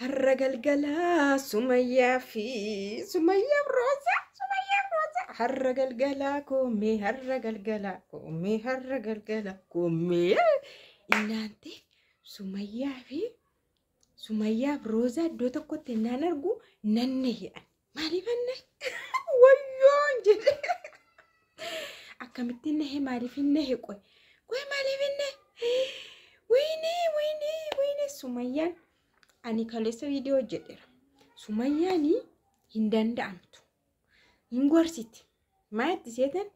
Har'a galgalaa Sumayyaa fi Sumayyaaf Roozaa, Sumayyaaf Roozaa, har'a galgalaa koomee, har'a galgalaa koomee, har'a galgalaa koomee. Innaante Sumayyaa fi Sumayyaaf Roozaa iddoo tokkotti innaan argu nanne jedhan. Maaliif anne? Wayyoon jedhe. Akkamittiin nahe? Maaliif hin nahe? Qoy qoy, maaliif hin nahe? Wayinee, wayinee, wayinee, Sumayyaan ani kaleessa viidiyoo hojjedheera. Sumayyaan hin danda'amtu. Hin gorsiti. Maa itti seetan?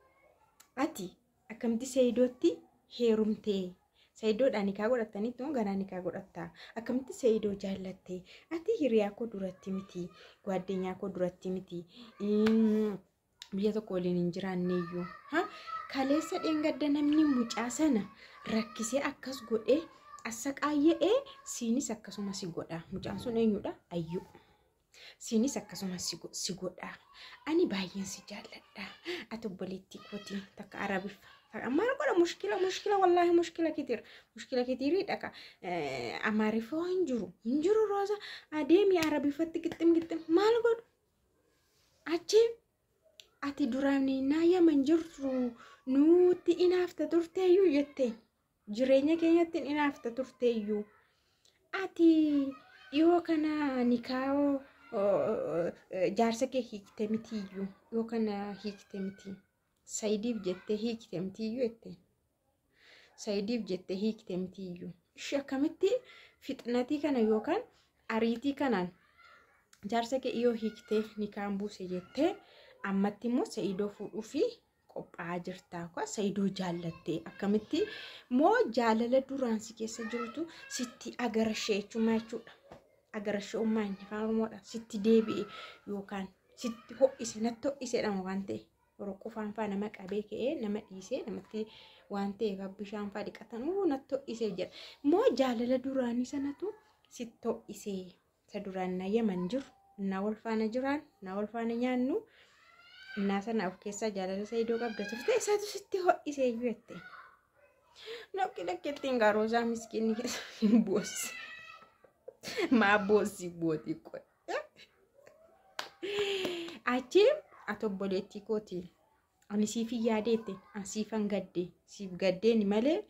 Ati akkamitti Seeyidootti heerumtee? Seeyidoodhaan nikaa godhattanitti moo ganaa nikaa godhattaa? Akkamitti Seeyidoo jaallattee? Ati hiriyaa koo duratti miti. Gwaaddenyaa koo duratti miti. Biyya tokko waliin hin jiraanneeyyuu. Kaleessa dheengadda namni mucaa sana rakkisee akkas godhee assaqaayya'ee, siinis akkasuma si godha. Mucaan sun eenyudha? Ayyuu. Siinis akkasuma si godha. Ani baay'een si jaalladha. Ati obboleettii kooti, takka Arabiffa. Maal godha? Mushkila, mushkila, wallaahi mushkila kitiir. Mushkila kitiirii dhaqa. Amaariffoo hin jiru. Hin jiru Rooza. Adeemi Arabiffatti qixxim qixxim. Maal godhu? Achi ati duraan naa Yaman jirtu nutti inaafta turteeyyuu jetteen. Jireenya keenyatti inaafta turteeyyuu. Ati dhiyoo kana nikaa jaarsa kee hiikte mitiyyuu. Dhiyoo kana hiikte miti. Sayidiif jettee hiikte mitiyyuu jetteen. Sayidiif jettee hiikte mitiyyuu. Ishee akkamitti fixnatii kana yookaan ariitii kanaan jaarsa kee dhiyoo hiiktee nikaan buuse jettee, ammatti immoo Sayidoo fuudhuu fi qophaa'aa jirta. Kwa Sayidoo jaallattee akkamitti moo jaalala duraan si keessa jirutu sitti agarashee jechuun maal jechuudha? Agarashee ummaa inni afaan Oromoodha. Sitti deebi'e yookaan sitti ho'ise, natti ho'isedha waan ta'e. Yeroo qufaan faa nama qabee ka'ee nama dhiisee namatti waan ta'eef bishaan faa dhiqatan uu natti ho'isee jedha. Moo jaalala duraanii sanatu sitti ho'isee? Isa duraan na Yaman jiru, na wal faana jiraan, na wal faana nyaannu, innaa sana of keessaa jaalala Sayidoo qabda turte, isatu sitti ho'isee iyyuu jette. Lakki lakki ittiin gaa Roozaa miskiinni keessa hin boossi. Maa boossi booti qoy. Achi ati obboleettii kooti. Ani siif hin yaadeette, ani siifan gadde, siif gaddeeni malee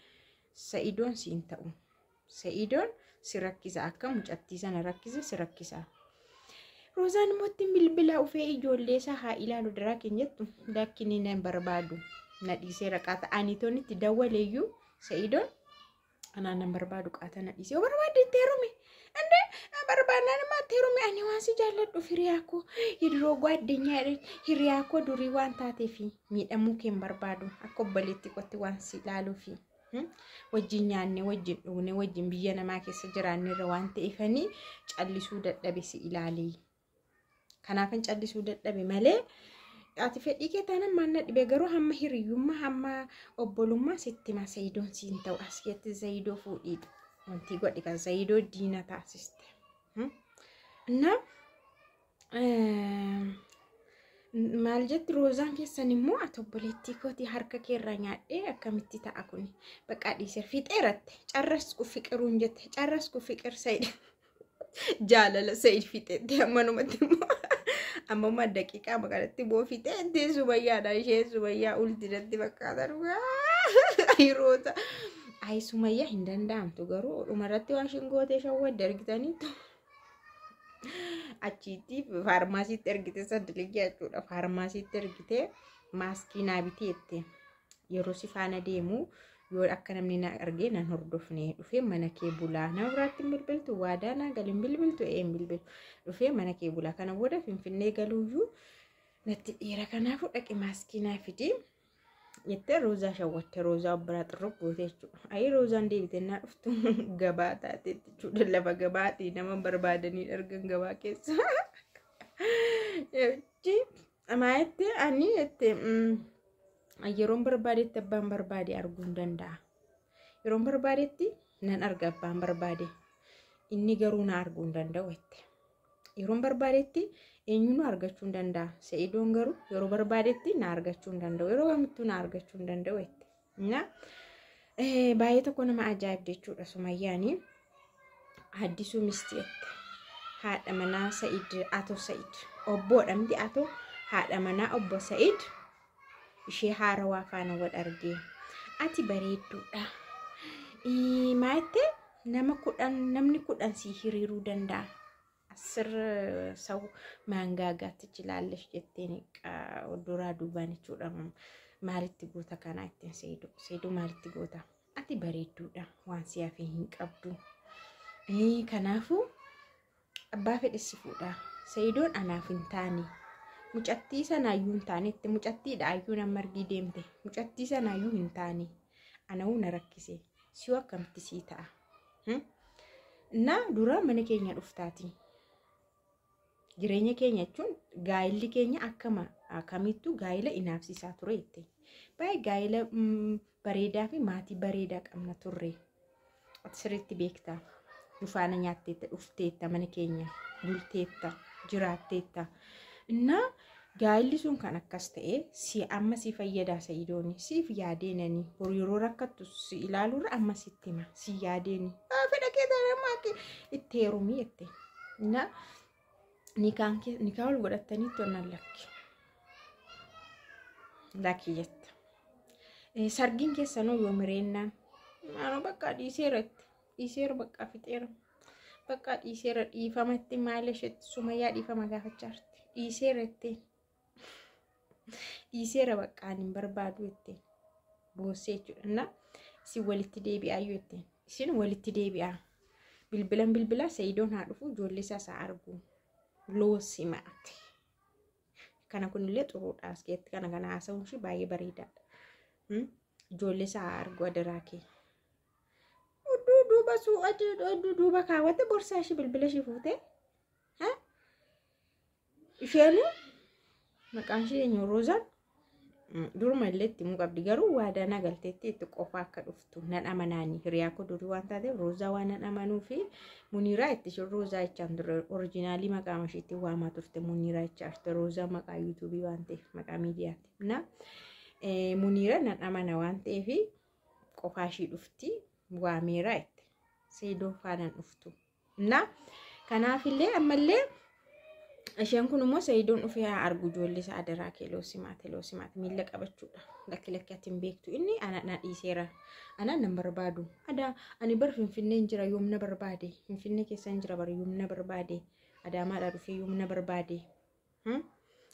Sa'idoon siin ta'u. Sa'idoon si rakkisa, akka mucattii sana rakkise si rakkisa. Roozaan immoo ittiin bilbila ufee ijoollee isaa haa ilaalu daraa keenya jettu, lakki nan barbaadu na dhiisee raqaata ani tonitti dawwaleeyyuu Sa'idoon anaan nan barbaadu qaata na dhiisee, yoo barbaadde itti heerume. Ande barbaadnaan immoo itti heerume. Ani waan si jaalladhu hiriyaa koo yeroo gwaaddenyaa hiriyaa koo durii waan taateef miidhamuu kee hin barbaadu, akka obboleetti kootti waan si ilaaluufi. Wajjin nyaanne, wajjin dhugne, wajjin biyya namaa keessa jiraannerra waan ta'eefanii callisuu dadhabe si ilaalee. Kanaafan callisuu dadhabe malee ati fedhii kee taanaan maal na dhibe? Garuu hamma hiriyyummaa hamma obbolummaa sitti hima, Sayidoon siin ta'u, as keetti Sayidoo fuudhii wanti godhi kan Sayidoo diina taasiste. Innaa maal jetti Roozaan keessan immoo, ati obboleettii kootii harka keerraa nyaadhee akkamitti ta'a kuni? Baqqaa dhiisee fixeeratte, carrasku fiqiruun jette, carrasku fiqir Sayid, jaalala Sayid fixeette. Ammanumatti immoo ammamma daqiiqaa kanatti immoo fixeette Sumayyaadha. Isheen Sumayyaa ultinatti fakkaata dhugaa Rooza. Ayi Sumayyaa hin danda'amtu, garuu dhumarratti waan isheen gootee shawwadde argitaniitu. Achiitti faarmaasiitti ergite saddeligyaa jechuudha. Faarmaasiitti ergite, maaskii naa bitee jette. Yeroo si faana deemu yoo akka namni na argee nan hordofne dhufee mana kee bulaa, nama biraatti hin bilbiltu, waadaa naa gali, hin bilbiltu? Ee, hin bilbilu. Dhufee mana kee bulaa, kana booda Finfinnee galuuyyuu natti dhiira, kanaafuu dhaqi maaskii naa fidi jettee Roozaa shawwatte. Roozaa obbiraa xirroo goote jechuudha. Ayi Roozaan deebitee naa dhuftu gabaa taateetti jechuudha. Lafa gabaatii nama barbaadanii argan gabaa keessa. Jechi maayetti ani jette, yeroon barbaadetti abbaan barbaade arguu hin danda'a. Yeroon barbaadetti nan arga abbaan barbaade. Inni garuu na arguu hin danda'u jette. Yeroon barbaadetti eenyuun argachuu hin danda'a. Sa'idoon garuu yeroo barbaadetti na argachuu hin danda'u. Yeroo kamittuu na argachuu hin danda'u jette. Na baay'ee tokko nama ajaa'ib jechuudha Sumayyaanii. Addisuu misti jette. Haadha manaa Sa'id, Ato Sa'id, obboodha miti, Ato haadha manaa obbo Sa'id ishee haarawaa faana wal argee. Ati bareedduudha. Maatte nama 10, namni 10 si hiriiruu danda'a. 10 ሰው ማንጋጋት ትችላለሽ jetteen duraa duubaan jechuudha. Maalitti goota kanaa ittiin seeduu seeduu maalitti goota? Ati bareedduudha, waan si hafe hin qabdu. Kanaafuu abbaa fedhe si fuudha. Seedoon anaaf hin taane. Mucattii sanaayyuu hin taane itti mucattiidha ayyuu nama argii deemte. Mucattii sanaayyuu hin taane. Anawuu na rakkise. Si'oo akkamitti sii ta'a? Innaa dura mana keenya dhuftaati. Jireenya keenya jechuun gaa'illi keenya akkama akkamittuu gaa'ila inaafsisaa ture jette. Baay'ee gaa'ila bareedaa fi maatii bareedaa qabna turre. Ati sirriitti beekta. Nu faana nyaatteetta, dhufteetta, mana keenya bulteetta, jiraatteetta. Innaa gaa'illi sun kan akkas ta'e si amma si fayyadaa Sa'idooni siif yaadeenani boru yeroo rakkattu si ilaaluurra amma sitti hima si yaadeeni. Fedha kee taanaan maakee itti heerumii jette. Innaa nikaa wal godhattanii tonnaan lakki. Lakki jetta. Sargiin keessanuu yoo mireennaan maanoo bakka dhiiseera itti. Dhiiseera, bakka fixeera. Bakka dhiiseera, dhiifama itti maal isheetti Sumayyaa dhiifama gaafachaa jirti. Dhiiseera ittiin. Dhiiseera, bakka ani hin barbaadu ittiin. Boossee jechuudha. Innaa isin walitti deebi'aayyuu ittiin. Isin walitti deebi'aa. Bilbilan bilbilaa, Sa'idoon haa dhufu, ijoollee isaas haa argu. Loosi maate. Kana kunillee xuruudha as keessatti kana kana haasa'uun ishee baay'ee bareedaadha. Ijoollee isaa haa argu adaraa kee. Odduu duuba odduu duuba kaawwatte borsaa ishee bilbila ishee fuutee. Isheenuu maqaan ishee eenyu, Roozaan, duruma illee itti himuu qabdi, garuu waadaa na galteetti itti qofa akka dhuftu nan amanaani hiriyaa koo durii waan taateef Roozaa waan nan amanuu fi Muniiraa itti isheen Roozaa jechaan turre, original maqaa isheetti waamaa turte, Muniiraa jechaa turte. Roozaa maqaa yuutuubii waan ta'eef, maqaa miidiyaati. Na Muniira nan amana waan ta'eef qofaa ishii dhufti waameeraa itti Seedoo faanaan dhuftu. Na kanaafillee ammallee isheen kun immoo Sayidoon dhufee haa argu ijoollee isaa adaraa kee, loosimaate loosimaate miila qabachuudha. Lakki lakki, ati hin beektu, inni ana na dhiiseera. Ana nan barbaadu. Adaa ani bar Finfinneen jira, yoom na barbaade? Finfinnee keessa hin jira bar, yoom na barbaade? Adaamaadhaa dhufee yoom na barbaade?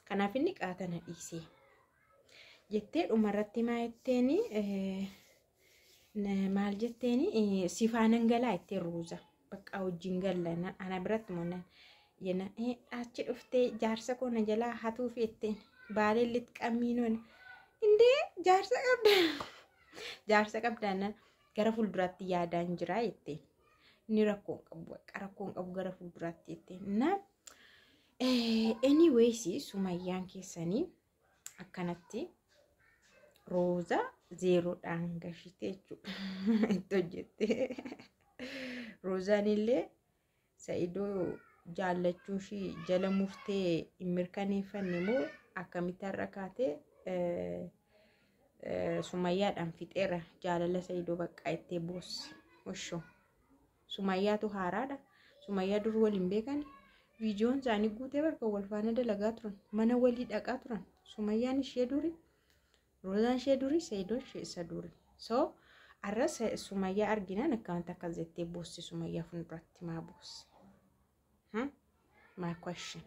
Kanaaf inni qaata na dhiise. Jettee dhumarratti maa jetteeni, maal jetteeni, si faanan galaa jettee Ruuza. Bakka wajjin galla ana biratti moo jenna achi dhuftee jaarsa koo na jalaa hatuuf jetteen baaleen lixqammiinoon indee jaarsa qabda jaarsa qabdaan gara fuulduraatti yaadaan jira jetteen, inni rakkoo hin qabu, bakka rakkoo hin qabu gara fuulduraatti jetteen. Na anyways Sumayyaan keessanii akkanatti Rooza zeeroodhaan gashite jechuudha itti hojjette. Roozaan illee Sa'idoo jaallachuu ishii jala murtee hin mirkaneeffanne moo akkamitti har'a kaatee Sumayyaadhaan fixeera jaalala Sa'idoo bakka ittee boossi. Oshoo Sumayyaatu haaraadha. Sumayyaa dur waliin beekan, viidiyoon isaanii guutee bakka wal faana dalagaa turan, mana walii dhaqaa turan. Sumayyaan ishee duri, Roozaan ishee duri, Sa'idoon ishee isa duri. So har'a Sumayyaa arginaan akkamitti akkas jettee boossi? Sumayyaa fuulduratti maa boossi? My question.